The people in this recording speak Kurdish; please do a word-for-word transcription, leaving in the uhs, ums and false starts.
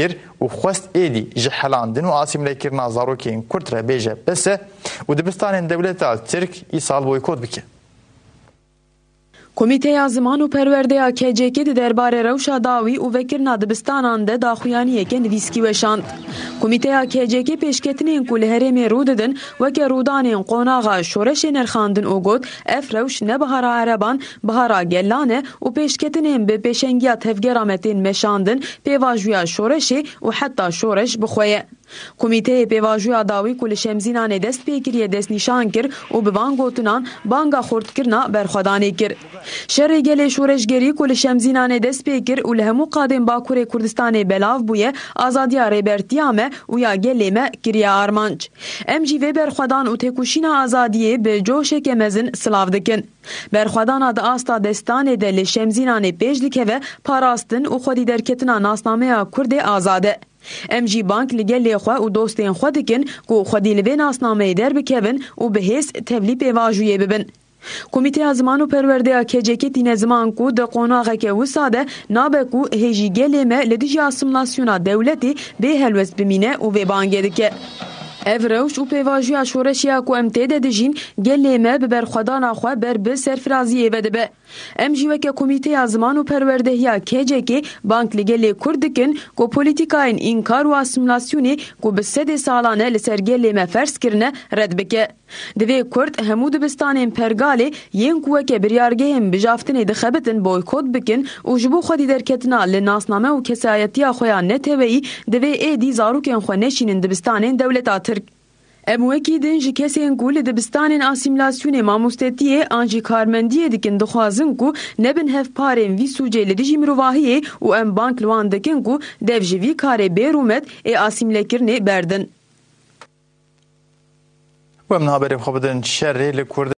kir û xwest êdî ji helandin û asîmlekirina zarokên Kurd re bêje bes e û dibistanên dewleta Tirk îsal boykot bike. Komîteya Ziman û Perwerdeya K C K di derbarê rewşa dawî û vekirina dibistanan de daxuyaniyeke nivîskî weşand. Komîteya K C K pêşketinên ku li herêmê rû didin, weke rûdanên qonaxa şoreşê nirxandin û got, ev rewş ne bihara ereban, bihara gelan e û pêşketinên bi pêşengiya tevgera me tên meşandin, pêvajoya şoreşê û heta şoreş bi xwe ye. Komîteyê pêvajoya dawî ku li Şemzînanê dest pê kiriye destnîşan kir û bi van gotinan banga xurtkirina berxwedanê kir. Şerê gelê şoreşgerî ku li Şemzînanê dest pê kir û li hemû qadên Bakurê Kurdistanê belav bûye, azadiya Rêbertiya me û ya gelê me kiriye armanc. Em jî vê berxwedan û têkoşîna azadiyê bi coşeke mezin silav dikin. Berxwedana di asta destanê de li Şemzînanê pêş dikeve parastin û xwedî derketina nasnameya Kurdê azad e. Em jî bang li gelê xwe û dostên xwe dikin ku xwedî li vê nasnameyê derbikevin û bi hêz tevlî pêvajoyê bibin. Komîteya Ziman û Perwerdeya K C K tîne ziman ku di qonaxeke wisa de nabe ku hêjî gelê me li dijî asimilasyona dewletê bê helwest bimîne û vê bangê dike. Ev rewş û pêvajoya şoreşê ya ku em tê de dijîn, gelê me bi berxwedana xwe ber bi serfiraziyê ve dibe. Em jî weke Komîteya Ziman û Perwerdehiya K C K bang li gelê Kurd dikin ku polîtîkayên înkar û asîmîlasyonê ku bi sedê salan e li ser gelê me ferz kirine, red bike. Divê Kurd hemû dibistanên pergalê yên ku weke biryargehên bijaftinê dixebitin boykot bikin û ji bo xwedî derketina li nasname û kesayetiya xwe ya neteweyî divê êdî zarokên xwe neşînin dibistanên dewleta Tirk. Em wekî din ji kesên ku li dibistanên asîmîlasyonê mamostetiyê an jî karmendiyê dikin dixwazin ku nebin hevparên vî sûcê li dijî mirovahiyê û em bang li wan dikin ku dev ji vî karê bê rûmet ê asîmîlekirinê berdin. Û em niha berê xwe bidin şerê li Kurd.